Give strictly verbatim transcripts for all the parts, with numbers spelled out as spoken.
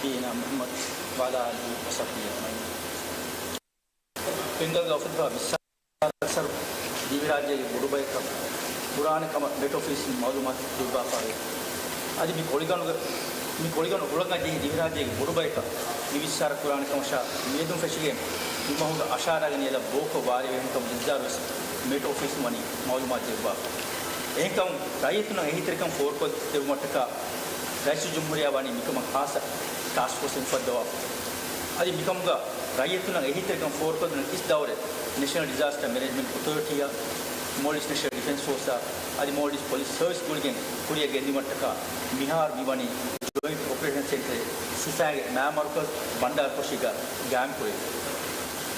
ނަބިއްޔީނާ މުޙައްމަދު ވަޢަލާ އާލިހި ވަޞަޙްބިހި އަޖްމަޢީން. ފެންގަލުގަ އުފެދިފަ ވިއްސާރަ އަކްސަރު ދިވެހިރާއްޖޭގެ ބޮޑުބަޔަކަށް ކުރާނެ ކަމަށް މެޓް އޮފީސް މަޢުލޫމާތު ދެއްވާފައިވޭ. އަދި މި ކޮޅިގަނޑުގަ، މި ކޮޅިގަނޑު ހުޅަނގަށް ޖެހި ދިވެހިރާއްޖޭގެ ބޮޑުބަޔަކަށް މި ވިއްސާރަ ކުރާނެ ކަމަށާ މިއަދުން ފެށިގެން މި މަހުގެ އަށާރައިގަ ނިޔަލަށް ބޯކޮށް ވާރޭވެހެންކަމުގެ އިންޒާރު ވެސް މެޓް އޮފީސް ވަނީ މަޢުލޫމާތު ދެއްވާފަ. އެހެންކަމުން ރައްޔިތުންނަށް އެހީތެރިކަން ފޯރުކޮށްދެއްވުމަށްޓަކާ ރައީސުލްޖުމްހޫރިއްޔާ ވަނީ މިކަމަށް ޚާއްޞަ ޓާސްކް ފޯސްއެއް އުފައްދަވާފަ. އަދި މިކަމުގަ ރައްޔިތުންނަށް އެހީތެރިކަން ފޯރުކޮށްދޭން އިސް ދައުރެއް ނެޝަނަލް ޑިޒާސްޓަރ މެނޭޖްމަންޓް އޮތޯރިޓީއާ، މޯލްޑިވްސް ނެޝަނަލް ޑިފެންސް ފޯސްއާ، އަދި މޯލްޑިވްސް ޕޮލިސް ސަރވިސް ގުޅިގެން ކުރިއަށް ގެންދިއުމަށްޓަކާ މިހާރު މިވަނީ ޖޮއިންޓް އޮޕަރޭޝަން ސެންޓަރެއް ސިފައިގެ މައިންބަންދާރުކޮށީގަ ގާއިމްކުރެވިފަ.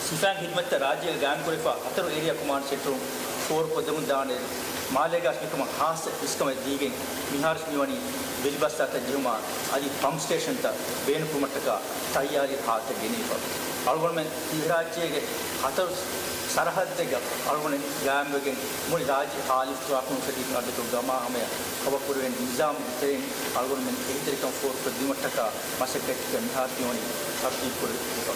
ސިފައިން ހިދުމަތްތައް ރާއްޖޭގަ ގާއިމްކުރެވިފަ ހަތަރު އޭރިއާ ކޮމާންޑް ސެންޓަރުން ފޯރުކޮށްދެމުން ދާނެ. މާލޭގަ މިކަމަށް ޚާއްޞަ އިސްކަމެއް ދީގެން މިހާރު މިވަނީ ވެލިބަސްތައް ޖެހުމާ އަދި ޕަމްޕް ސްޓޭޝަންތައް ބޭނުންކުރުމަށްޓަކާ ތައްޔާރީ ހާލަތަށް ގެނެވިފަ. އަޅުގަނޑުމެން ދިވެހިރާއްޖޭގެ ހަތަރު ސަރަހައްދެއްގަ އަޅުގަނޑު ގާއިމްވެގެން މުޅި ރާއްޖެ ހާލިފް ތުރާކުނު ފެށިގެން އަޑުތަކުގަ މާ ހަމަޔަށް ކަވަރ ކުރެވޭނެ ނިޒާމުގެ ތެރެއިން އަޅުގަނޑުމެން އެހީތެރިކަން ފޯރުކޮށްދިނުމަށްޓަކާ މަސައްކަތްތައް މިހާރު މިވަނީ ތަރުތީބު ކުރެވިފަ.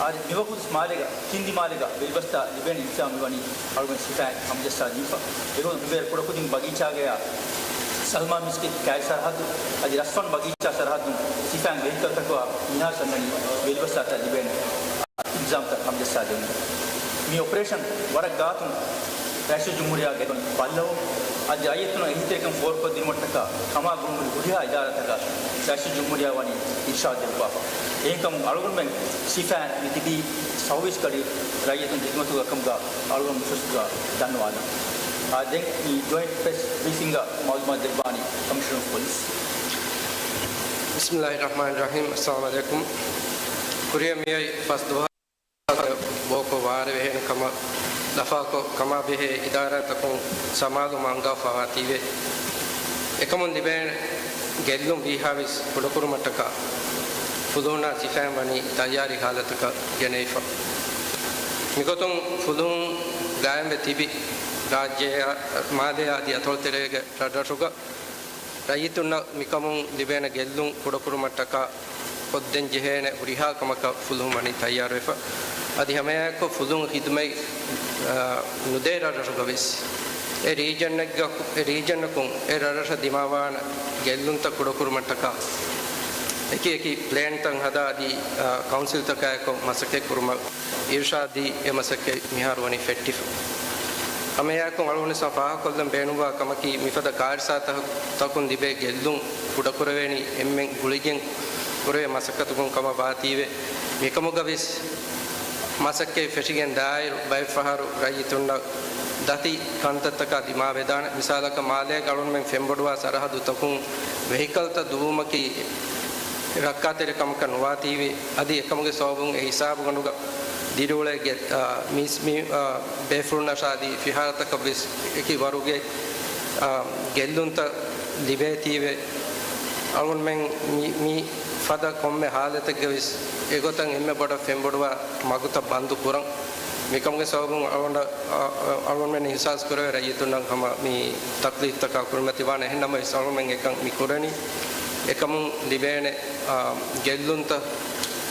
އާދެ، މިވަގުތު މާލޭގަ ކިންދި މާލޭގަ ވެލިބަސްތައް ލިބޭނެ އިންތިޒާމް މިވަނީ އަޅުގަނޑު ސިފައިން ހަމަޖައްސާދީފަ. އެގޮތުން މިބޭރު ކުޑަކުދިން ބަގީޗާގަޔާ ސަލްމާ މިސްކިތް ކައިރި ސަރަހައްދު އަދި ރަސްފަން ބަގީޗާ ސަރަހައްދުން ސިފައިން ވެހިކަލްތަކާ މިހާރު ސަންނަނީ ވެލިބަސްތައް ލިބޭނެ އިންތިޒާމްތައް ހަމަޖައްސާދެމުން. މި އޮޕަރޭޝަން ވަރަށް ގާތުން ރައީސުލްޖުމްހޫރިއްޔާގެ ބައްލަވުން އަދި ރައްޔިތުންނަށް އެހީތެރިކަން ފޯރުކޮށްދިނުމަށްޓަކާ ކަމާ ގުޅުންހުރި ހުރިހާ އިދާރާތަކަށް ރައީސުލްޖުމްހޫރިއްޔާ ވަނީ އިރުޝާދު ދެއްވާފަ. އެހެންކަމުން އަޅުގަނޑުމެން ސިފައިން މި ތިބީ ސައުވީސް ގަޑި ރައްޔިތުން ޚިދުމަތުގަ ކަމުގަ އަޅުގަނޑު މިފުރުސަތުގަ ދަންނަވާލަން. އާ، ދެން މި ޖޮއިންޓް ޕްރެސް ބްރީފިންގަ މައުލޫމާތު ދެއްވާނީ ކަމިޝަނަރު އޮފް ޕޮލިސް. بسم الله الرحمن الرحيم. އައްސަލާމު ޢަލައިކުމް. ކުރިއަށް މިއޮތް ފަސް ދުވަހަށް ބޯކޮށް ވާރޭވެހޭނެ ކަމަށް ލަފާކޮށް، ކަމާބެހޭ އިދާރާތަކުން ސަމާލުވުމަށް އަންގާފަވާތީވެ. އެކަމުން ލިބޭނެ ގެއްލުން ވީހާވެސް ކުޑަކުރުމަށްޓަކާ ފުލުހުންނާ ސިފައިން ވަނީ ތައްޔާރީ ހާލަތަކަށް ގެނެވިފަ. މިގޮތުން ފުލުހުން ގާއިމްވެ ތިބި ރާއްޖެއާ، މާލެއާ އަދި އަތޮޅުތެރޭގެ ރަށްރަށުގަ ރައްޔިތުންނަށް މިކަމުން ލިބޭނެ ގެއްލުން ކުޑަކުރުމަށްޓަކާ ކޮށްދޭން ޖެހޭނެ ހުރިހާ ކަމަކަށް ފުލުހުން ވަނީ ތައްޔާރުވެފަ. އަދި ހަމައެއާއެކު ފުލުހުން ޚިދުމަތް، އާ، ނުދޭ ރަށްރަށުގަވެސް އެ ރީޖަންއެއްގަ، އެ ރީޖަނަކުން އެ ރަށްރަށަށް ދިމާވާނެ ގެއްލުންތައް ކުޑަކުރުމަށްޓަކާ އެކި އެކި ޕްލޭންތައް ހަދާ އަދި، އާ، ކައުންސިލްތަކާއެކު މަސައްކަތް ކުރުމަށް އިރުޝާދީ އެ މަސައްކަތް މިހާރު ވަނީ ފެއްޓިފަ. ހަމައެއާއެކު އަޅުގަނޑު ފާހަގަކޮށްލަން ބޭނުންވާ ކަމަކީ، މިފަދަ ކާރިސާތަކުން ލިބޭ ގެއްލުން ކުޑަކުރެވޭނީ އެންމެން ގުޅިގެން ކުރެވޭ މަސައްކަތަކުން ކަމަށް ވާތީވެ، މިކަމުގަވެސް މަސައްކަތް ފެށިގެން ދާއިރު ބައެއްފަހަރު ރައްޔިތުންނަށް ދަތި ކަންތައްތަކާ ދިމާވެދާނެ. މިސާލަކަށް މާލޭގަ އަޅުގަނޑުމެން ފެންބޮޑުވާ ސަރަހައްދުތަކުން ވެހިކަލްތައް ދުވުމަކީ ރައްކާތެރި ކަމަކަށް ނުވާތީވެ، އަދި އެކަމުގެ ސަބަބުން އެ ހިސާބުގަނޑުގަ ދިރިއުޅޭ ގެ-، އާ، މީސް-، މީ-، އާ، ބޭފުޅުންނަށާ އަދި ފިހާރަތަކަށް ވެސް އެކި ވަރުގެ، އާ، ގެއްލުންތައް ލިބޭތީވެ. އަޅުގަނޑުމެން މި، މި ފަދަ ކޮންމެ ހާލަތެއްގަ ވެސް އެގޮތަށް އެންމެ ބޮޑަށް ފެންބޮޑުވާ މަގުތައް ބަންދު ކުރަން. މިކަމުގެ ސަބަބުން އަޅުގަނޑަށް، އަ، އަ، އަޅުގަނޑުމެން އިހްސާސް ކުރެވޭ ރައްޔިތުންނަށް ހަމަ މި ތަކްލީފްތަކާ ކުރިމަތިވާނެ. އެހެންނަމަވެސް އަޅުގަނޑުމެން އެކަން މި ކުރަނީ. އެކަމުން ލިބޭނެ، އާ، ގެއްލުންތައް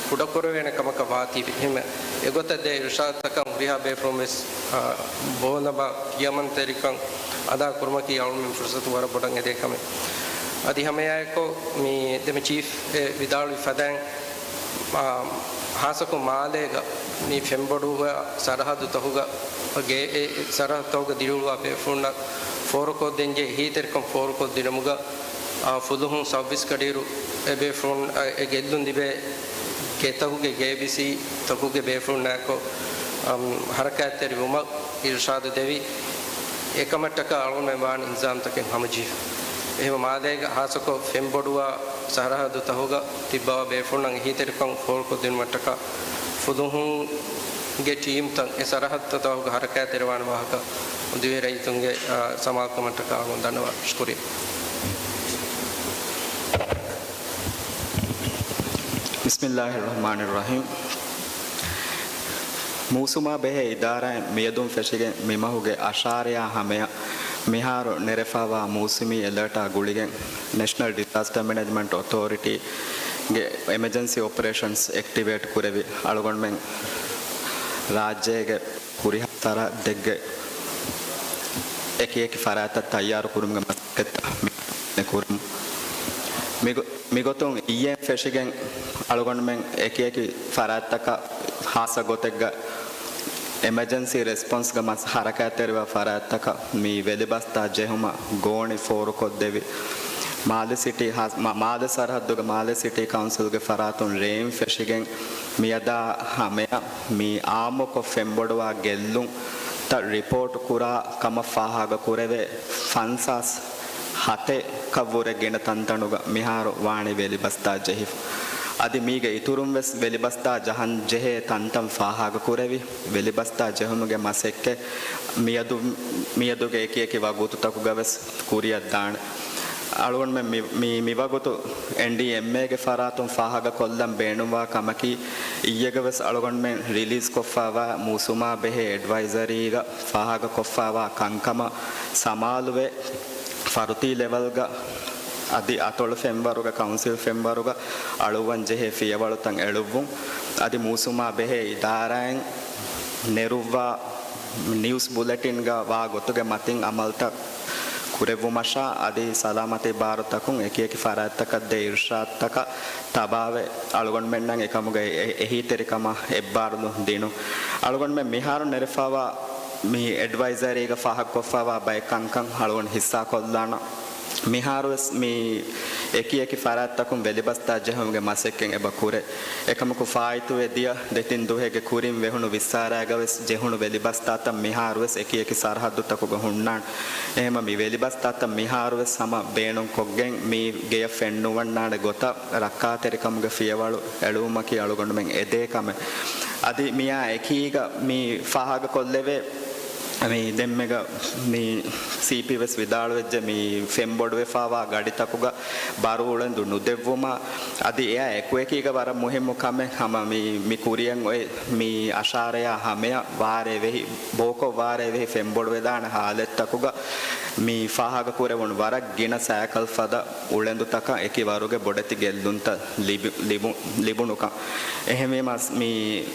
ކުޑަކުރެވޭނެ ކަމަކަށް ވާތީވެ. އެހެން އެގޮތަށް ދޭ އިރުޝާދުތަކަށް ހުރިހާ ބޭފުޅުން ވެސް، އާ، ބޯލަބާ ކިޔަމަންތެރިކަން އަދާ ކުރުމަކީ އަޅުގަނޑުމެން ފުރުސަތު ވަރަށް ބޮޑަށް އެދޭ ކަމެއް. އަދި ހަމައެއާއެކު މި ދެމެ ޗީފް އެ ވިދާޅުވި ފަދައިން، އާ، ހާއްސަކޮށް މާލޭގަ މި ފެންބޮޑުވާ ސަރަހައްދުތަކުގަ ގޭ-، އެ ސަރަހައްދުތަކުގަ ދިރިއުޅުވާ ބޭފުޅުންނަށް ފޯރުކޮށްދޭންޖެހޭ އެހީތެރިކަން ފޯރުކޮށްދިނުމުގަ، އާ، ފުލުހުން ސައުވީސް ގަޑިއިރު އެ ބޭފުޅުން، އާ، އެ ގެއްލުން ލިބޭ ގެތަކުގެ ގޭބިސީތަކުގެ ބޭފުޅުންނާއެކު، އަމް، ހަރަކާތްތެރިވުމަށް އިރުޝާދު ދެވި، އެކަމަށްޓަކާ އަޅުގަނޑުމެން ވާން އިންޒާމްތަކެއް ހަމަޖެހިފަ. އެހެންވެ މާލޭގަ ހާއްސަކޮށް ފެންބޮޑުވާ ސަރަހައްދުތަކުގަ ތިއްބަވާ ބޭފުޅުންނަށް އެހީތެރިކަން ފޯރުކޮށްދިނުމަށްޓަކާ ފުލުހުންގެ ޓީމްތައް އެ ސަރަހައްދުތަކުގަ ހަރަކާތްތެރިވާނެ ވާހަކަ ދިވެހި ރައްޔިތުންގެ، އާ، ސަމާލުކަމަށްޓަކާ އަޅުގަނޑު ދަންނަވާ. ޝުކުރިއްޔާ. بسم الله الرحمن الرحيم. މޫސުމާ ބެހޭ އިދާރާއިން މިއަދުން ފެށިގެން މި މަހުގެ އަށާރަޔާ ހަމަޔަށް މިހާރު ނެރެފައިވާ މޫސުމީ އެލާޓާ ގުޅިގެން ނެޝަނަލް ޑިޒާސްޓަރ މެނޭޖްމަންޓް އޮތޯރިޓީ ގެ އެމަޖެންސީ އޮޕަރޭޝަންސް އެކްޓިވޭޓް ކުރެވި، އަޅުގަނޑުމެން ރާއްޖޭގެ ހުރިހާ ސަރަހައްދެއްގެ އެކި އެކި ފަރާތްތައް ތައްޔާރު ކުރުމުގެ މަސައްކަތްތައް މި ކުރަމު. މިގޮ-، މިގޮތުން އިއްޔެން ފެށިގެން އަޅުގަނޑުމެން އެކި އެކި ފަރާތްތަކަށް ހާއްސަ ގޮތެއްގަ އެމަޖެންސީ ރެސްޕޮންސްގަ މަސް ހަރަކާތްތެރިވާ ފަރާތްތަކަށް މި ވެލިބަސްތާ ޖެހުމަށް ގޯނި ފޯރުކޮށްދެވި. މާލެ ސިޓީ ހާ-، މާ-، މާލެ ސަރަހައްދުގެ މާލެ ސިޓީ ކައުންސިލްގެ ފަރާތުން ރޭން ފެށިގެން މިއަދާ ހަމަޔަށް މި އާއްމުކޮށް ފެންބޮޑުވާ ގެއްލުންތައް ރިޕޯޓް ކުރާ ކަމަށް ފާހަގަ ކުރެވޭ ފަންސާސް ހަތެއް ކަށްވުރެ ގިނަ ތަންތަނުގަ މިހާރު ވާނީ ވެލިބަސްތާ ޖެހިފަ. އަދި މީގެ އިތުރުން ވެސް ވެލިބަސްތާ ޖަހަން ޖެހޭ ތަންތަން ފާހަގަ ކުރެވި، ވެލިބަސްތާ ޖެހުމުގެ މަސައްކަތް މިއަދު، މިއަދުގެ އެކި އެކި ވަގުތުތަކުގަ ވެސް ކުރިއަށް ދާނެ. އަޅުގަނޑުމެން މި، މި، މިވަގުތު އެންޑީއެމްއޭގެ ފަރާތުން ފާހަގަ ކޮށްލަން ބޭނުންވާ ކަމަކީ، އިއްޔެގަ ވެސް އަޅުގަނޑުމެން ރިލީޒް ކޮށްފާވާ މޫސުމާ ބެހޭ އެޑްވައިޒަރީގަ ފާހަގަ ކޮށްފާވާ ކަންކަމަށް ސަމާލުވެ، ފަރުތީ ލެވަލްގަ އަދި އަތޮޅު ފެންވަރުގަ، ކައުންސިލް ފެންވަރުގަ އަޅުއްވަން ޖެހޭ ފިޔަވަޅުތައް އެޅުއްވުން، އަދި މޫސުމާ ބެހޭ އިދާރާއިން ނެރުއްވާ ނިއުސް ބުލެޓިންގަ ވާ ގޮތުގެ މަތިން އަމަލްތައް ކުރެއްވުމަށާ، އަދި ސަލާމަތީ ބާރުތަކުން އެކި އެކި ފަރާތްތަކަށް ދޭ އިރުޝާދުތަކަށް ތަބާވެ، އަޅުގަނޑުމެންނަށް އެކަމުގެ އެ-، އެހީތެރިކަމާ އެއްބާރުލުން ދިނުން. އަޅުގަނޑުމެން މިހާރު ނެރެފާވާ މި އެޑްވައިޒަރީގަ ފާހަގަކޮށްފާވާ ބައެއް ކަންކަން އަޅުގަނޑު ހިއްސާކޮށްލާނަން. މިހާރުވެސް މި އެކި އެކި ފަރާތްތަކުން ވެލިބަސްތާ ޖެހުމުގެ މަސައްކަތް އެބަ ކުރޭ. އެކަމަކު ފާއިތުވެ ދިޔަ ދެތިން ދުވަހެއްގެ ކުރިން ވެހުނު ވިއްސާރާގަވެސް ޖެހުނު ވެލިބަސްތާތައް މިހާރުވެސް އެކި އެކި ސަރަހައްދުތަކުގަ ހުންނާނެ. އެހެމަ މި ވެލިބަސްތާތައް މިހާރުވެސް ހަމަ ބޭނުންކޮށްގެން މި ގެޔަށް ފެންނުވަންނާނެ ގޮތަށް ރައްކާތެރިކަމުގެ ފިޔަވަޅު އެޅުވުމަކީ އަޅުގަނޑުމެން އެދޭ ކަމެއް. އަދި މިއާ އެކީގަ މި ފާހަގަކޮށްލެވޭ، މި ދެންމެގަ މި ސީޕީ ވެސް ވިދާޅުވެއްޖެ، މި ފެންބޮޑުވެފާވާ ގަޑިތަކުގަ ބަރު އުޅެނދު ނުދެއްވުމަށް. އަދި އެއާ އެކުއެކީގަ ވަރަށް މުހިއްމު ކަމެއް ހަމަ މި، މި ކުރިއަށް އޮތް މި އަށާރަޔާ ހަމަޔަށް ވާރޭ ވެހި، ބޯކޮށް ވާރޭ ވެހި ފެންބޮޑުވެދާނެ ހާލަތްތަކުގަ މި ފާހަގަކުރެވުނު ވަރަށް ގިނަ ސައިކަލް ފަދަ އުޅެނދުތަކަށް އެކި ވަރުގެ ބޮޑެތި ގެއްލުންތައް ލިބި، ލިބު، ލިބުނުކަން. އެހެންވީމަ މި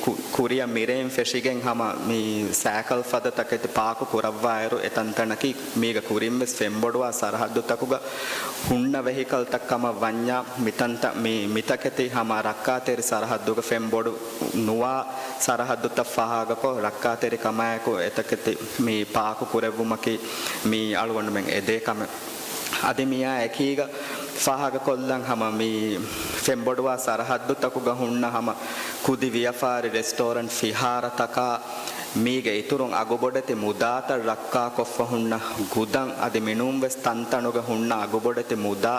ކު، ކުރިއަށް މިރޭން ފެށިގެން ހަމަ މި ސައިކަލް ފަދަ ތަކެތި ޕާކު ކުރައްވާއިރު އެތަންތަނަކީ މީގަ ކުރިންވެސް ފެންބޮޑުވާ ސަރަހައްދުތަކުގަ ހުންނަ ވެހިކަލްތައް ކަމަށް ވަންޏާ މިތަންތައް މި، މިތަކެތި ހަމަ ރައްކާތެރި ސަރަހައްދުގަ ފެންބޮޑު ނުވާ ސަރަހައްދުތައް ފާހަގަކޮށް ރައްކާތެރި ކަމާއެކު އެތަކެތި މި ޕާކު ކުރެއްވުމަކީ މި އަޅުގަނޑުމެން އެދޭ ކަމެއް. އަދި މިއާ އެކީގަ ފާހަގަކޮށްލަން ހަމަ މި ފެންބޮޑުވާ ސަރަހައްދުތަކުގަ ހުންނަ ހަމަ ކުދި ވިޔަފާރި ރެސްޓޯރެންޓް ފިހާރަތަކާ މީގެ އިތުރުން އަގުބޮޑެތި މުދާތައް ރައްކާކޮށްފަ ހުންނަ ގުދަން އަދި މިނޫންވެސް ތަންތަނުގަ ހުންނަ އަގުބޮޑެތި މުދާ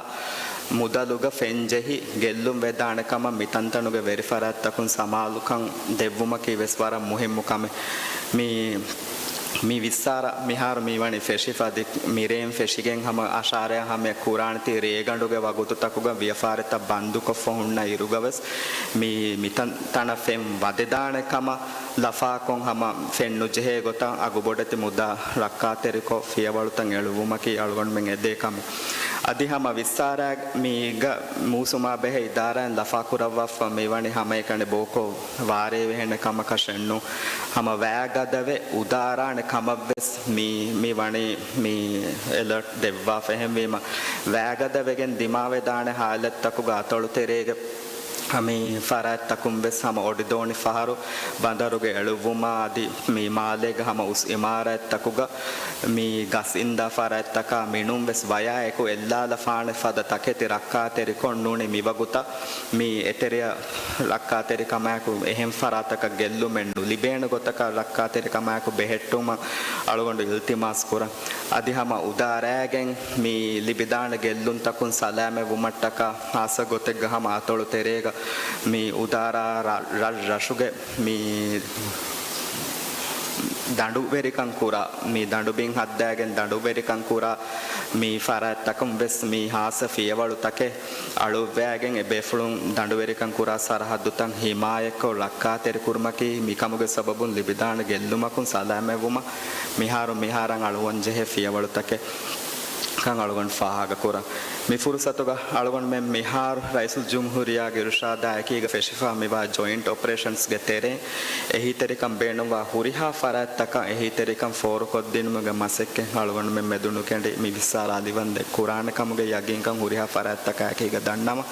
މުދަލުގަ ފެންޖެހި ގެއްލުން ވެދާނެ ކަމަށް މި ތަންތަނުގެ ވެރިފަރާތްތަކުން ސަމާލުކަން ދެއްވުމަކީ ވެސް ވަރަށް މުހިއްމު ކަމެއް. މި، މި ވިއްސާރަ މިހާރު މި ވަނީ ފެށިފަ އަދި މިރޭން ފެށިގެން ހަމަ އަށާރަޔާ ހަމަޔަށް ކުރާނެތީ ރޭގަނޑުގެ ވަގުތުތަކުގަ ވިޔަފާރިތައް ބަންދުކޮށްފަ ހުންނަ އިރުގަވެސް މި، މިތަން ތަނަށް ފެން ވަދެދާނެ ކަމަށް ލަފާކޮށް ހަމަ ފެންނުޖެހޭ ގޮތަށް އަގުބޮޑެތި މުދާ ރައްކާތެރިކޮށް ފިޔަވަޅުތައް އެޅުއްވުމަކީ އަޅުގަނޑުމެން އެދޭ ކަމެއް. އަދި ހަމަ ވިއްސާރަ މީގަ މޫސުމާ ބެހޭ އިދާރާއިން ލަފާކުރައްވާފަ މިވަނީ ހަމައެކަނި ބޯކޮށް ވާރޭ ވެހެނެ ކަމަކަށެއްނު، ހަމަ ވައިގަދަވެ އުދާރާނެ ކަމަށްވެސް މި، މި ވަނީ މި އެލަރޓް ދެއްވާފަ. އެހެންވީމަ، ވައިގަދަ ވެގެން ދިމާވެދާނެ ހާލަތްތަކުގަ އަތޮޅުތެރޭގެ މި ފަރާތްތަކުން ވެސް ހަމަ އޮޑިދޯނި ފަހަރު ބަނދަރުގެ އެޅުއްވުމާ އަދި މި މާލޭގެ ހަމަ އުސް އިމާރާތްތަކުގަ މި ގަސް އިންދާ ފަރާތްތަކާ މިނޫން ވެސް ވަޔާ އެކު އެއްލާލަފާނެ ފަދަ ތަކެތި ރައްކާތެރިކޮށް ނޫނީ މިވަގުތަށް މި އެތެރެއަށް ރައްކާތެރިކަމާއެކު އެހެން ފަރާތަކަށް ގެއްލުމެއް ނުލިބޭނެ ގޮތަކަށް ރައްކާތެރިކަމާއެކު ބެހެއްޓުމަށް އަޅުގަނޑު އިލްތިމާސް ކުރަން. އަދި ހަމަ އުދާރާގެން މި ލިބިދާނެ ގެއްލުންތަކުން ސަލާމަތްވުމަށްޓަކާ ހާއްސަ ގޮތެއްގަ ހަމަ އަތޮޅު ތެރޭގަ މި އުދާރާ ރަށް، ރަށް ރަށުގެ މި ދަނޑުވެރިކަން ކުރާ، މި ދަނޑުބިން ހައްދާގެން ދަނޑުވެރިކަން ކުރާ މި ފަރާތްތަކުން ވެސް މި ހާއްސަ ފިޔަވަޅުތަކެއް އަޅުއްވައިގެން އެ ބޭފުޅުން ދަނޑުވެރިކަން ކުރާ ސަރަހައްދުތައް ހިމާޔަތްކޮށް ރައްކާތެރިކުރުމަކީ މިކަމުގެ ސަބަބުން ލިބިދާނެ ގެއްލުމަކުން ސަލާމަތްވުމަށް މިހާރު މިހާރަށް އަޅުވަންޖެހޭ ފިޔަވަޅުތަކެއް ކަން އަޅުގަނޑު ފާހަގަކުރަން. މި ފުރުސަތުގަ އަޅުގަނޑުމެން މިހާރު ރައީސުލްޖުމްހޫރިއްޔާގެ އިރުޝާދާ އެކީގަ ފެށިފަ މިވާ ޖޮއިންޓް އޮޕަރޭޝަންސްގެ ތެރޭ އެހީތެރިކަން ބޭނުންވާ ހުރިހާ ފަރާތްތަކަށް އެހީތެރިކަން ފޯރުކޮށްދިނުމުގެ މަސައްކަތް އަޅުގަނޑުމެން މެދުނުކެނޑި މި ވިއްސާރާލި ވަންދެން ކުރާނެ ކަމުގެ ޔަގީންކަން ހުރިހާ ފަރާތްތަކާ އެކީގަ ދަންނަވަން.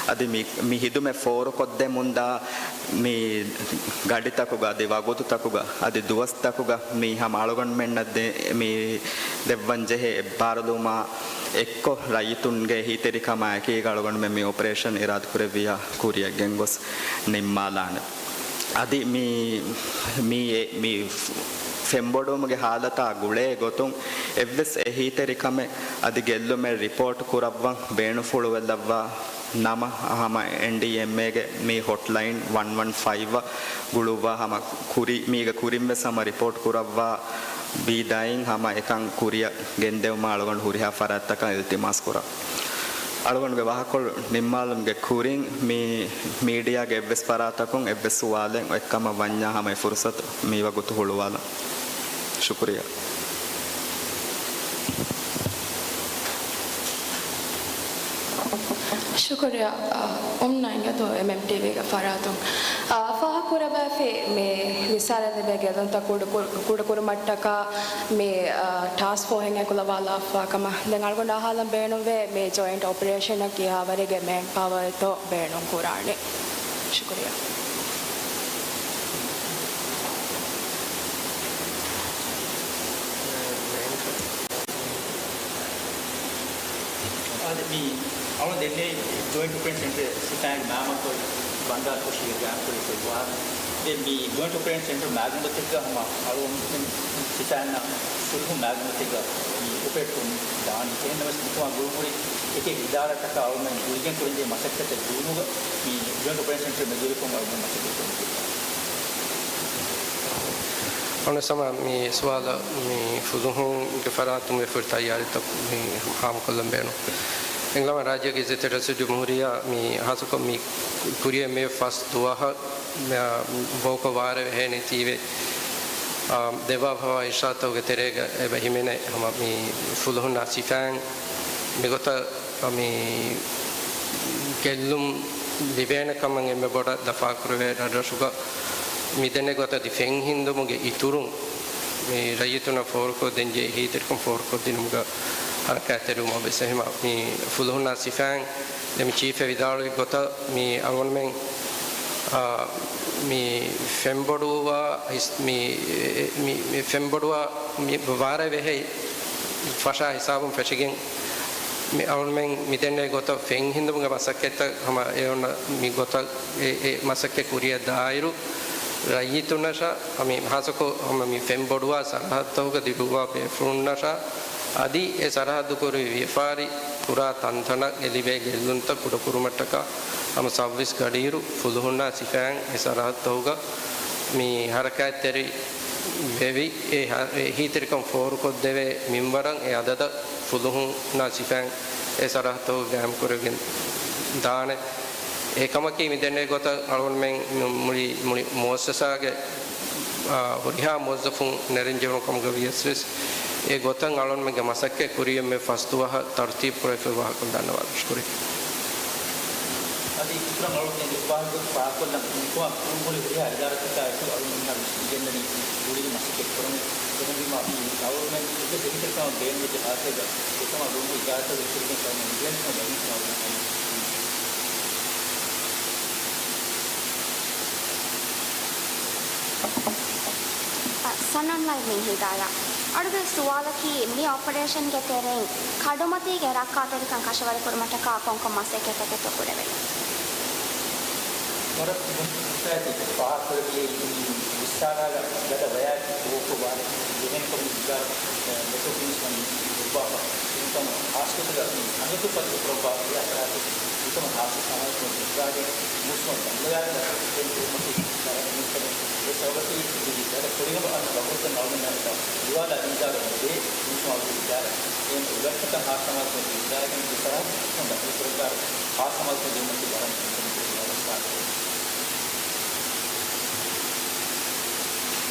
އަދި މި، މި ހިދުމަތް ފޯރުކޮށްދެމުންދާ މި ގަޑިތަކުގަ އަދި ވަގުތުތަކުގަ އަދި ދުވަސްތަކުގަ މި ހަމަ އަޅުގަނޑުމެންނަށް ދެ-، މި ދެއްވަން ޖެހޭ އެއްބާރުލުމާ އެއްކޮށް، ރައްޔިތުންގެ އެހީތެރިކަމާ އެކީގަ އަޅުގަނޑުމެން މި އޮޕަރޭޝަން އިރާދަކުރެއްވިޔާ ކުރިއަށް ގެންގޮސް ނިންމާލާނެ. އަދި މި، މި އެ-، މި ފެންބޮޑުވުމުގެ ހާލަތާ ގުޅޭ ގޮތުން އެއްވެސް އެހީތެރިކަމެއް އަދި ގެއްލުމެއް ރިޕޯޓް ކުރައްވަން ބޭނުންފުޅުވެލައްވާ ނަމަ، ހަމަ އެންޑީއެމްއޭގެ މި ހޮޓްލައިން ވަން ވަން ފައިވް އަށް ގުޅުއްވާ ހަމަ ކުރި، މީގެ ކުރިންވެސް ހަމަ ރިޕޯޓް ކުރައްވާ ބީދާއިން ހަމަ އެކަން ކުރިއަށް ގެންދެވުމަށް އަޅުގަނޑު ހުރިހާ ފަރާތްތަކަށް އިލްތިމާސް ކުރަން. އަޅުގަނޑުގެ ވާހަކަކޮޅު ނިންމާލުމުގެ ކުރިން މި މީޑިއާގެ އެއްވެސް ފަރާތަކުން އެއްވެސް ސުވާލެއް އޮތްކަމަށް ވަންޏާ ހަމަ އެ ފުރުސަތު މިވަގުތު ހުޅުވާލަން. ޝުކުރިއްޔާ. ޝުކުރިއްޔާ، އާ، އޮންލައިންގެ ދޯ އެމްއެމްޓީވީގެ ފަރާތުން، އާ، ފާހަގަކުރައްވައިފި މި ވިއްސާރަލެއްވޭ ގެއްލުންތައް ކުޑަކުރު-، ކުޑަކުރުމަށްޓަކާ މި، އާ، ޓާސްކް ފޯހެއް އެކުލަވާލާފާ ކަމަށް ދެން އަޅުގަނޑު އަހާލަން ބޭނުންވޭ މި ޖޮއިންޓް އޮޕަރޭޝަނަށް ކިހާވަރެއްގެ މޭން ޕަވަރތޯ ބޭނުން ކުރާނީ. ޝުކުރިއްޔާ. އާދެ، މި އަޅުގަނޑު ދެންނެވި ޖޮއިންޓް އޮޕަރޭޝަން ސެންޓަރ ސިފައިން މާމަކޮށް ބަންދާރު ކޮށީގެ ގާތްކުރި ކުރި ވާހަކަ. ދެން މި ޖޮއިންޓް އޮޕަރޭޝަން ސެންޓަރ މާގަނޑުތެއްގަ ހަމަ އަޅުގަނޑު ސިފައިންނަށް ފުލުހުން މާގަނޑުތެއްގަ މި އޮޕަރޭޓް ކޮށް ދާނީ. އެހެންނަމަވެސް މިކަމާ ގުޅުންހުރި އެކި އެކި އިދާރާތަކާ އަޅުގަނޑު ގުޅިގެން ކުރަންޖެހޭ މަސައްކަތްތައް ގުޅުމުގަ މި ޖޮއިންޓް އޮޕަރޭޝަން ސެންޓަރ މެދުވެރިކޮށް އަޅުގަނޑު މަސައްކަތް ކުރަން. އަނެއް ސަމާ މި ސުވާލަށް މި ފުލުހުންގެ ފަރާތުން ވެފައި ތައްޔާރީތައް މި ހާމަކޮށްލަން ބޭނުން. އެނގިލަމާ ރާއްޖޭގެ އިއްޒަތްތެރި ރައީސުލްޖުމްހޫރިއްޔާ މި ހާއްސަކޮށް މި ކުރިއަށް މި ފަސް ދުވަހަށް މި ބޯކޮށް ވާރޭ ވެހޭނެތީވެ، އާ، ދެއްވާފައިވާ އިރުޝާދުތަކުގެ ތެރޭގަ އެބަ ހިމެނޭ ހަމަ މި ފުލުހުންނާ ސިފައިން މިގޮތަށް މި ގެއްލުން ލިބޭނެ ކަމަށް އެންމެ ބޮޑަށް ދަފާކުރެވޭ ރަށްރަށުގަ މިދެންނެވި ގޮތަށް އަދި ފެން ހިންދުމުގެ އިތުރުން މި ރައްޔިތުންނަށް ފޯރުކޮށްދޭންޖެހޭ އެހީތެރިކަން ފޯރުކޮށްދިނުމުގަ ހަރަކާތްތެރިވުމަށް ވެސް އެހެންމަ މި ފުލުހުންނާ ސިފައިން ދެން މި ޗީފް ވިދާޅުވި ގޮތަށް މި އަޅުގަނޑުމެން، އާ، މި ފެންބޮޑުވާ ހިސް-، މި، މި، މި ފެންބޮޑުވާ މި ވާރޭ ވެހޭ ފަށާ ހިސާބުން ފެށިގެން މި އަޅުމެން މިދެންނެވި ގޮތަށް ފެން ހިންދުމުގެ މަސައްކަތްތައް ހަމަ އެ އޮންނަ މި ގޮތަށް އެ، އެ މަސައްކަތް ކުރިއަށް ދާއިރު ރައްޔިތުންނަށާ ހަމަ ހާއްސަކޮށް ހަމަ މި ފެންބޮޑުވާ ސަރަހައްދުތަކުގަ ދިރުއްވާ ބޭފުޅުންނަށާ އަދި އެ ސަރަހައްދު ކުރެވި ވިޔަފާރި ކުރާ ތަންތަނަށް އެ ލިބޭ ގެއްލުންތައް ކުޑަކުރުމަށްޓަކާ ހަމަ ސައުވީސް ގަޑިއިރު ފުލުހުންނާ ސިފައިން އެ ސަރަހައްދުތަކުގަ މި ހަރަކާތްތެރި ވެވި، އެ ހ-، އެ އެހީތެރިކަން ފޯރުކޮށްދެވޭ މިންވަރަށް އެ އަދަދަށް ފުލުހުންނާ ސިފައިން އެ ސަރަހައްދުތަކުގަ ގާއިމްކުރެވިގެން ދާނެ. އެކަމަކީ މިދެންނެވި ގޮތަށް އަޅުގަނޑުމެން މު-، މުޅި، މުޅި މުއައްސަސާގެ، އާ، ހުރިހާ މުވައްޒަފުން ނެރެންޖެހުނު ކަމުގަ ވިޔަސްވެސް އެ ގޮތަށް އަޅުގަނޑުމެންގެ މަސައްކަތް ކުރިއަށް މި ފަސް ދުވަހަށް ތަރުތީބު ކުރެވިފައި ވާހަކަ ދަންނަވާލަން. ޝުކުރިއްޔާ. އަދި އިތުރަށް އަޅުގަނޑު ވާހަކަ ފާހަގަކޮށްލަން މިކަމާ ގުޅުންހުރި ހުރިހާ އިދާރާތަކާއެކު އަޅުގަނޑު މިހާރު މިސްކިތް ގެންދަނީ ގުޅިގެން މަސައްކަތް ކުރަމުން. އެހެންވީމާ މި އަޅުގަނޑުމެން އެއްވެސް އެހީތެރިކަމެއް ބޭނުންވެއްޖެ ހާލަތެއްގަ އެކަމާ ގުޅުންހުރި އިދާރާތަކުގެ އެހީތެރިކަން ކަމަށް ނުދޭނެ ކަމަށް އަޅުގަނޑު ސަންނަން ލައިވް މި ހިނގާލާ. އަޅުގެ ސުވާލަކީ، މި އޮޕަރޭޝަންގެ ތެރެއިން ކަޑުމަތީގެ ރައްކާތެރިކަން ކަށަވަރުކުރުމަށްޓަކާ ކޮންކޮން މަސައްކަތްތަކެއްތޯ ކުރެވެނީ؟ ވަރަށް މުހިންމު ސުވާލެއް ފާހަގަކުރެއްވިއޭ، މި ވިއްސާރާގަ ގަދަ ވަޔާއެކު ބޯކޮށް ވާނެ ޖެހޭނެ ކަމުގެ ވިދާޅުވެ، މެޓްރޮޕޮލިސް ވަނީ ދެއްވާފަ. އެހެންކަމުން ހާއްސަގޮތުގަ މި ހަނގަތު ފަދަ ކުރައްވާ ހުރިހާ ފަރާތެއް މިކަމަށް ހާއްސަ ސަމާލުކަމެއް ދެއްވާގެން މޫސުމަށް ދަންނަވާގެން ރަށްރަށު ކުރިއަށް ކުރުމަކީ ވަރަށް މުހިންމު ކަމެއް. އެ ސަބަބަކީ މި ގަދަ ކުރިގަނޑު އަންނަ ވަގުތު ނަވަމެން އަންނަ ދިވާލާ ވިދާޅުވެ ދޭ މޫސުމާ ވިދާޅުވެ. އެހެން އުލަންކަތައް ހާއްސަ ސަމާލުކަމެއް ދެއްވާގެން އެ ފަރާތް ދަޚުލު ކުރައްވާ ހާއްސަ ސަމާލުކަމެއް ދެއްވުމަކީ ވަރަށް މުހިންމު ކަމެއް.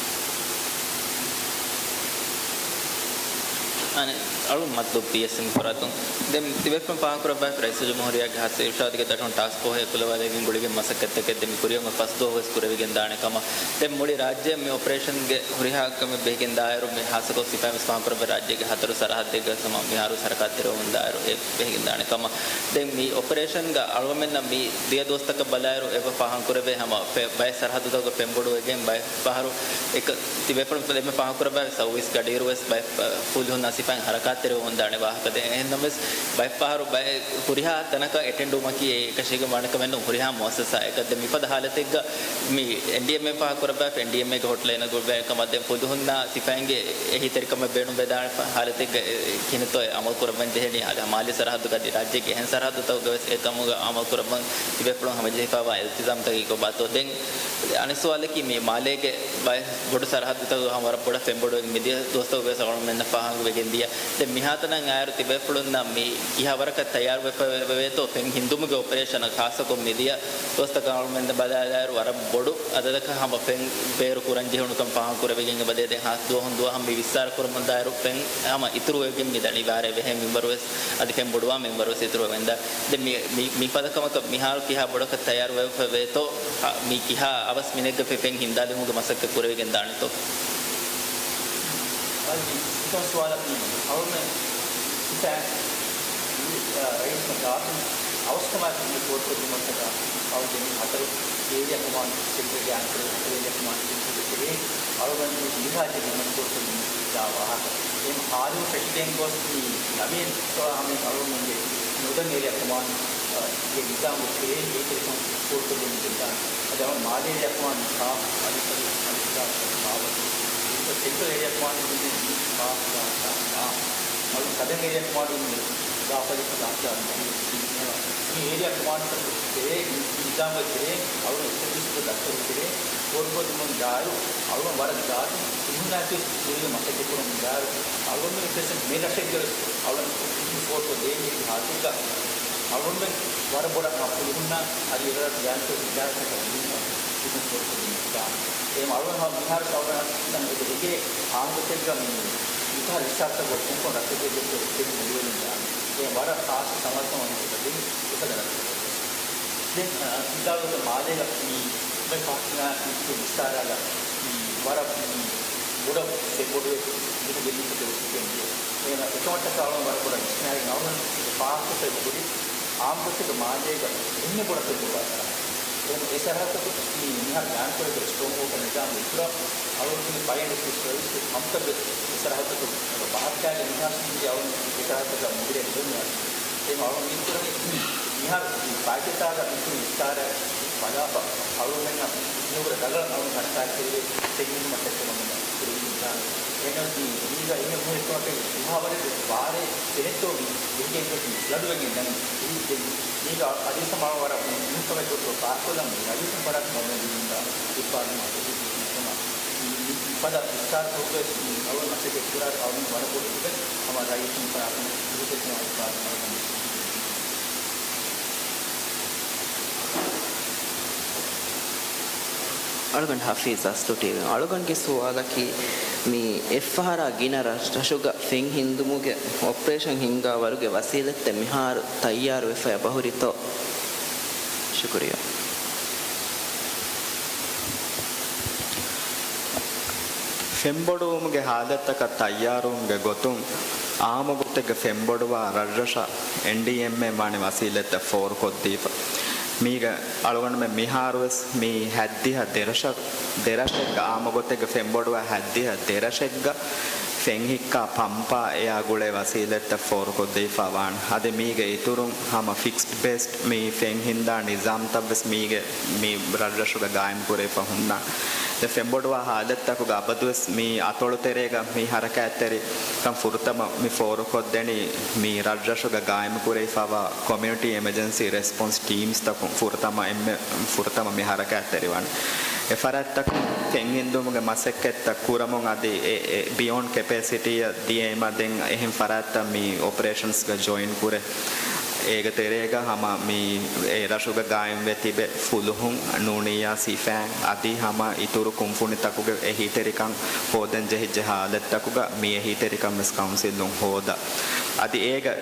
އަނެއް އަޅު މަތްލޫބު ޕީއެސްއެމް ފަރާތުން ދެން ތިބޭފުޅުން ފާހަގަކުރައްވާފަ ރައީސުލްޖުމްހޫރިއްޔާގެ ހައްސަ އިރުޝާދުގެ ދަށުން ޓާސްކް ފޯހެއް އެކުލަވާލެވިގެން ގުޅިގެން މަސައްކަތްތަކެއް ދެން މި ކުރިއަށް އޮތް ފަސް ދުވަހު ވެސް ކުރެވިގެން ދާނެ ކަމަށް. ދެން މުޅި ރާއްޖެ މި އޮޕަރޭޝަންގެ ހުރިހާ ކަމެއް ބެހިގެން ދާއިރު މި ހާއްސަކޮށް ސިފައިން ވެސް ފާހަގަކުރައްވާ ރާއްޖޭގެ ހަތަރު ސަރަހައްދެއްގަ ވެސް ހަމަ މިހާރު ސަރަކާތެރިވަމުން ދާއިރު އެ ބެހިގެން ދާނެ ކަމަށް. ދެން މި އޮޕަރޭޝަންގަ އަޅުގަނޑުމެންނަށް މި ދިޔަ ދުވަސްތަކަށް ބަލާއިރު އެބަ ފާހަގަކުރެވޭ ހަމަ ފެ-، ބައެއް ސަރަހައްދުތަކުގަ ފެންބޮޑުވެގެން ބައެއް ފަހަރު އެކަ ތިބޭފުޅުން އެންމެ ފާހަގަކުރައްވާ ސައުވީސް ގަޑިއިރު ވެސް ބައެއް، އަ، ފުލުހުންނާ ސިފައިން ހަރަކާތްތެރިވަމުން ދާނެ ވާހަކަ ދެން. އެހެންނަމަވެސް ބައެއް ފަހަރު ބައެއް ހުރިހާ ތަނަކަށް އެޓެންޑުވުމަކީ އެ އެކަށީގެން ވާނެ ކަމެއް ނޫން. ހުރިހާ މުއައްސަސާއަކަށް ދެން މިފަދަ ހާލަތެއްގަ މި އެންޑީއެމްއޭ ފާހަގަކުރައްވާފަ އެންޑީއެމްއޭގެ ހޮޓްލައިނަށް ގުޅި ކަމަށް ދެން ފުލުހުންނާ ސިފައިންގެ އެހީތެރިކަމެއް ބޭނުންވެދާނެ ހާލަތެއްގަ އެ، ކިހިނެއްތޯ އެ އަމަލު ކުރައްވަން ޖެހެނީ. އަދި މާލީ ސަރަހައްދުގަ އަދި ރާއްޖޭގެ އެހެން ސަރަހައްދުތަކުގަ ވެސް އެ ކަމުގަ އަމަލު ކުރައްވަން ތިބޭފުޅުން ހަމަޖެހިފައިވާ އިލްތިޒާމްތަކީ ކޮބާތޯ؟ ދެން އަނެއް ސުވާލަކީ މި މާލޭގެ ބައެއް ބޮޑު ސަރަހައްދުތަކުގަ ހަމަ ވަރަށް ބޮޑަށް ފެންބޮޑުވެގެން މިދިޔަ ދުވަސްތަކުގަ ވެސް އަޅުގަނޑުމެންނަށް ފާހަގަވެގެން ދިޔަ. ދެން މިހާތަނަށް އާއިރު ތިބޭފުޅުންނަށް މި ކިހާވަރަކަށް ތައްޔާރުވެފަ ވޭތޯ ފެން ހިންދުމުގެ އޮޕަރޭޝަނަށް ޚާއްޞަކޮށް މިދިޔަ ދުވަސްތަކަށް އަޅުގަނޑުމެން ބަލާލާއިރު ވަރަށް ބޮޑު އަދަދަކަށް ހަމަ ފެން ބޭރު ކުރަން ޖެހުނުކަން ފާހަގަކުރެވިގެން އެބަދޭ. ދެން ހާސް ދުވަހުން ދުވަހަށް މި ވިއްސާރަ ކުރަމުންދާއިރު ފެން ހަމަ އިތުރުވެގެން މި ދަނީ ވާރޭ ބެހޭ މިންވަރު ވެސް އަދި ފެން ބޮޑުވާ މިންވަރު ވެސް އިތުރުވެމެންދާ. ދެން މި، މި، މި ފަދަ ކަމަކަށް މިހާރު ކިހާ ބޮޑަކަށް ތައްޔާރުވެފަ ވޭތޯ، އަ، މި ކިހާ އަވަސް މިނެއްގަ ފެ-، ފެން ހިންދާލުމުގެ މަސައްކަތް ކުރެވިގެން ދާނެތޯ؟ އަދި އެކަމަށް ސުވާލަކީ އަޅުގަނޑުމެން ސިފައިން ރައީސް މަ ގާތުން އަވަސްކަމާއެކު މި ފޯރުކޮށްދިނުމަށްޓަކާ އަޅުގަނޑު ހަތަރު އޭރިއާ ކޮމާންޑް ސެންޓަރގެ އަންތަރު ހަތަރު އޭރިއާ ކޮމާންޑް ސެންޓަރގެ ތެރެއިން އަޅުގަނޑު މި ހާޖަ ހިދުމަތް ފޯރުކޮށްދިނުމަށް ދާ ވާހަކަ. އެހެން ހާލު ފެށިގެން ގޮސް މި ނަވީން އަޅުގަނޑުމެންގެ ނޯދަން އޭރިއާ ކޮމާންޑް ގެ ނިޒާމުގެ ތެރެއިން އެހީތެރިކަން ފޯރުކޮށްދެމުން ދެއްވާނެ. އަދި އަޅުގަނޑު މާލޭ އޭރިއާ ކޮމާންޑް ޚާއްސަ އަދި އަދި އަދި ސެންޓްރަލް އޭރިއާ ކޮމާންޑް މި ޚާއްސަ އަޅުގަނޑު ސަދަން އޭރިއާ ކޮމާންޑް މި އިޒާފަތް އިޒާފަތް މި އޭރިއާ ކޮމާންޑް ތެރޭ، މި ނިޒާމުގެ ތެރޭ އަޅުގަނޑު އެސްޓެބްލިޝް ކޮށް ދައްކަވި ތެރޭ ފޯރުކޮށްދެމުން ދާއިރު، އަޅުގަނޑު ވަރަށް ގާތު ތިހުންނާތި ގުޅިގެން މަސައްކަތް ކުރަމުން ދާއިރު، އަޅުގަނޑު މި ފެސް މި ރަށެއްގެ ވެސް އަޅުގަނޑު ފޯރުކޮށް ދޭން ހާލަތެއްގަ އަޅުގަނޑު ވަރަށް ބޮޑަށް ފުލުހުންނާ އަދި އެވަރަށް ގާތު ގާތު އެ މަ-، އެ މަ-، އެ މަ-، އަޅުގަނޑު މިހާރު އަޅުގަނޑު އެ އާންމު ގޮތެއްގަ މި މިކަހަލަ ވިއްސާރަތަކުގަ ކޮންކޮން ރަށްތަކެއްގެ ތެރެއިން މުޅިވެލުން ދާނެ. އެ ވަރަށް ޚާއްޞަ ސަމާލުކަމެއް އެކަ ދެން އެކަލަ ރަށްތަކެއް. ދެން، އަ، މިސާލުގަ މާލޭގަ މި މި ފަހަތުން އިތުރު ވިއްސާރާގަ މި ވަރަށް މި ބޮޑަށް ފެންބޮޑުވެ ދިނު ގެއްލުންތަކެއް އޮތީގެން ދިޔަ. އެހެން އެކަމަށްޓަކާ އަޅުގަނޑު ވަރަށް ބޮޑަށް ވިސްނާލި އަޅުގަނޑު ފާހަގަކޮށްފައި ހުރި އާންމުގޮތެއްގަ މާލޭގަ އެންމެ ބޮޑަށް ފެންބޮޑުވާ ސަރަހައްދު. އެ ސަރަހައްދަކު މި މިހާރު ގާއިމްކުރެވޭ ސްޓޯން ވޯލް ނިޒާމުގެ އިތުރަށް އަޅުގަނޑުގެ ފަޔަރ އެންޑް ރެސްކިއު ސަރވިސް ހަމަތައް ވެސް އެ ސަރަހައްދަކު ބަހައްޓާގެން މިހާރު އަޅުގަނޑު އެ ސަރަހައްދަކަށް މުދިރޭ ލިބެން ވާނެ. އެހެން އަޅުގަނޑު މި ކުރަނީ މިހާރު މި ފާއިތުތާގަ މި ކުރި ވިއްސާރަ ބަލާފަ އަޅުގަނޑުމެންނަށް މިހުރަ ރަނގަޅަށް އަޅުގަނޑު ހަރަކާތްތެރިވެ ފެންނިން މަސައްކަތް ކުރަމުން ކުރެވިގެން ދާނެ. އެހެން މީގަ އެންމެ މުހިއްމު ކަމަކީ ކިހާވަރެއް ވާރޭ ދެނެއްތޯ މި ދެންގެން ގޮތް ލަޑުވެގެން ދަނީ. އެހީ ދެން މީގަ އަދި ސަމާ ވަރަށް މުހިއްމު ކަމެއް ގޮތުގަ ފާސްކޮށްލަން ރައީސުން ފަރާތުން ވަމެން ދިނުންދާ އިއްބާލު މަސައްކަތް މި، މި ފަދަ ވިއްސާރަ ކޮށްގޮތް މި އަޅުގަނޑު މަސައްކަތް ކުރާ އަޅުގަނޑު ވަރަށް ބޮޑު އެއްވެސް ހަމަ ރައީސުން ފަރާތުން ހުރި ކެތުމާ އިއްބާލު މަސައްކަތް. އަޅުގަނޑު ހަފީޒް އަސްތު ޓީވީ. އަޅުގަނޑުގެ ސުވާލަކީ، މި އެއްފަހަރާ ގިނަ ރަށް-، ރަށުގަ ފެން ހިންދުމުގެ އޮޕަރޭޝަން ހިންގާ ވަރުގެ ވަސީލަތްތައް މިހާރު ތައްޔާރުވެފައި އެބަހުރިތޯ؟ ޝުކުރިއްޔާ. ފެންބޮޑުވުމުގެ ހާލަތްތަކަށް ތައްޔާރުވުމުގެ ގޮތުން، އާއްމު ގޮތެއްގަ ފެންބޮޑުވާ ރަށްރަށަށް އެންޑީއެމްއޭ ވާނެ ވަސީލަތްތައް ފޯރުކޮށްދީފަ. މީގަ އަޅުގަނޑުމެން މިހާރުވެސް މި ހައްދިހަ ދެރަށަށް، ދެރަށެއްގަ އާއްމު ގޮތެއްގަ ފެންބޮޑުވާ ހައްދިހަ ދެރަށެއްގަ ފެންހިއްކާ ޕަމްޕާ އެއާ ގުޅޭ ވަސީލަތްތައް ފޯރުކޮށްދީފާ ވާނެ. އަދި މީގެ އިތުރުން ހަމަ ފިކްސްޑް ބޭސްޑް މި ފެން ހިންދާ ނިޒާމްތައްވެސް މީގެ މި ރަށްރަށުގަ ގާއިމް ކުރެވިފަ ހުންނާނެ. ދެ ފެންބޮޑުވާ ހާލަތްތަކުގަ އަބަދުވެސް މި އަތޮޅު ތެރޭގަ މި ހަރަކާތްތެރިކަން ފުރަތަމަ މި ފޯރުކޮށްދެނީ މި ރަށްރަށުގަ ގާއިމް ކުރެވިފައިވާ ކޮމިއުނިޓީ އެމަޖެންސީ ރެސްޕޮންސް ޓީމްސްތަކުން ފުރަތަމަ އެންމެ، ފުރަތަމަ މި ހަރަކާތްތެރިވާނެ. އެ ފަރާތްތަކުން ފެން ހިންދުމުގެ މަސައްކަތްތައް ކުރަމުން އަދި އެ، އެ ބިޔޯންޑް ކެޕޭސިޓީއަށް ދިޔައިމަ ދެން އެހެން ފަރާތްތައް މި އޮޕަރޭޝަންސްގަ ޖޮއިން ކުރޭ. އޭގެ ތެރޭގަ ހަމަ މި އެ ރަށުގަ ގާއިމްވެ ތިބެ ފުލުހުން، ނޫނިއްޔާ ސިފައިން އަދި ހަމަ އިތުރު ކުންފުނިތަކުގެ އެހީތެރިކަން ހޯދަން ޖެހިއްޖެ ހާލަތްތަކުގަ މި އެހީތެރިކަން ވެސް ކައުންސިލުން ހޯދާ. އަދި އޭގަ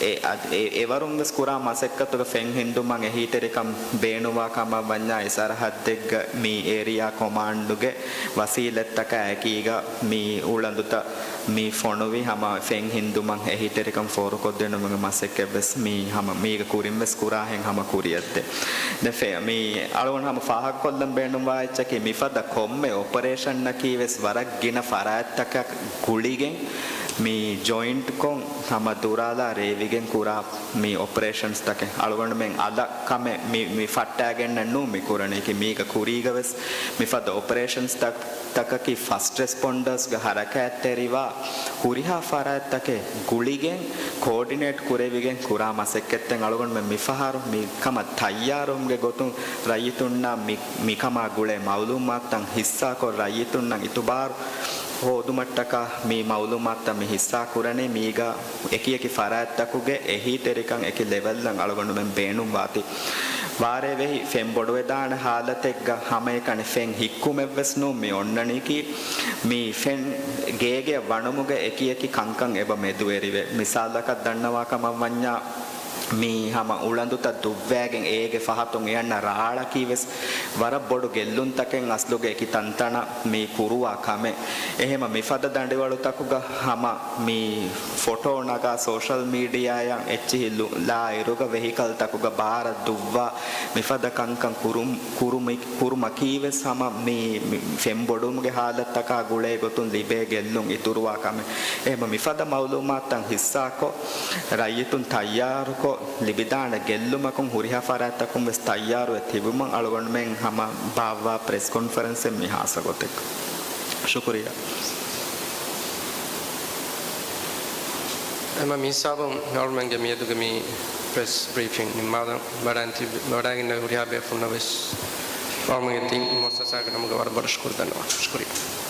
އެ، އަދި އެ، އެވަރުން ވެސް ކުރާ މަސައްކަތުގަ ފެން ހިންދުމަށް އެހީތެރިކަން ބޭނުންވާ ކަމަށް ވަންޏާ، އެ ސަރަހައްދެއްގަ މި އޭރިއާ ކޮމާންޑުގެ ވަސީލަތްތަކާ އެކީގަ މި އުޅަނދުތައް މި ފޮނުވި ހަމަ ފެން ހިންދުމަށް އެހީތެރިކަން ފޯރުކޮށްދިނުމުގެ މަސައްކަތް ވެސް މި ހަމަ މީގަ ކުރިން ވެސް ކުރާހެން ހަމަ ކުރިއަށްދޭ. ދެން ފެ-، މި އަޅުގަނޑު ހަމަ ފާހަގަކޮށްލަން ބޭނުންވާ އެއްޗަކީ، މިފަދަ ކޮންމެ އޮޕަރޭޝަންއަކީ ވެސް ވަރަށް ގިނަ ފަރާތްތަކަށް ގުޅިގެން މި ޖޮއިންޓްކޮށް ހަމަ ދުރާލާ ރޭވިގެން ކުރާ މި އޮޕަރޭޝަންސްތަކެއް. އަޅުގަނޑުމެން އަލަށް ކަމެއް މި، މި ފައްޓާގެންނެއް ނޫން މި ކުރަނީކީ. މީގަ ކުރީގަ ވެސް މިފަދަ އޮޕަރޭޝަންސްތައް، ތަކަކީ ފަސްޓް ރެސްޕޮންޑަރސްގެ ހަރަކާތްތެރިވާ ހުރިހާ ފަރާތްތަކެއް ގުޅިގެން ކޯޑިނޭޓް ކުރެވިގެން ކުރާ މަސައްކަތްތައް. އަޅުގަނޑުމެން މިފަހަރު މި ކަމަށް ތައްޔާރުވުމުގެ ގޮތުން ރައްޔިތުންނާ މި، މިކަމާ ގުޅޭ މައުލޫމާތުތައް ހިއްސާކޮށް، ރައްޔިތުންނަށް އިތުބާރު ހޯދުމަށްޓަކާ މި މައުލޫމާތުތައް މި ހިއްސާ ކުރަނީ. މީގަ އެކިއެކި ފަރާތްތަކުގެ އެހީތެރިކަން އެކި ލެވެލްއަށް އަޅުގަނޑުމެން ބޭނުންވާތީ. ވާރޭ ވެހި ފެން ބޮޑުވެދާނެ ހާލަތެއްގަ ހަމައެކަނި ފެން ހިއްކުމެއްވެސް ނޫން މި އޮންނަނީކީ. މި ފެން ގޭގެއަށް ވަނުމުގެ އެކިއެކި ކަންކަން އެބަ މެދުވެރިވޭ. މިސާލަކަށް ދަންނަވާ ކަމަށް ވަންޏާ، މި ހަމަ އުޅަނދުތައް ދުއްވައިގެން އޭގެ ފަހަތުން އެ އަންނަ ރާޅަކީ ވެސް ވަރަށް ބޮޑު ގެއްލުންތަކެއް އަސްލުގެ އެކި ތަންތަނަށް މި ކުރުވާ ކަމެއް. އެހެމަ މިފަދަ ދަނޑިވަޅުތަކުގަ ހަމަ މި ފޮޓޯ ނަގާ ސޯޝަލް މީޑިއާއަށް އެއްޗިހި ލު-، ލާ އިރުގަ ވެހިކަލްތަކުގަ ބާރަށް ދުއްވާ މިފަދަ ކަންކަން ކުރު-، ކުރުމި-، ކުރުމަކީ ވެސް ހަމަ މި، މި ފެން ބޮޑުވުމުގެ ހާލަތްތަކާ ގުޅޭ ގޮތުން ލިބޭ ގެއްލުން އިތުރުވާ ކަމެއް. އެހެމަ މިފަދަ މައުލޫމާތުތައް ހިއްސާކޮށް، ރައްޔިތުން ތައްޔާރުކޮށް، ލިބިދާނެ ގެއްލުމަކުން ހުރިހާ ފަރާތްތަކުން ވެސް ތައްޔާރުވެ ތިބުމަށް އަޅުގަނޑުމެން ހަމަ ބާއްވާ ޕްރެސް ކޮންފަރެންސެއް މި ހާއްސަ ގޮތެއް. ޝުކުރިއްޔާ. އެމަ މިހިސާބުން އަޅުގަނޑުމެންގެ މިއަދުގެ މި ޕްރެސް ބްރީފިން ނިންމާލަން. ވަޑައިގެންނެވި ހުރިހާ ބޭފުޅުންނަށް ވެސް އަޅުގަނޑުމެންގެ ތިން މުއައްސަސާގެ ނަމުގަ ވަރަށް ބޮޑަށް ޝުކުރު ދަންނަވަން. ޝުކުރިއްޔާ.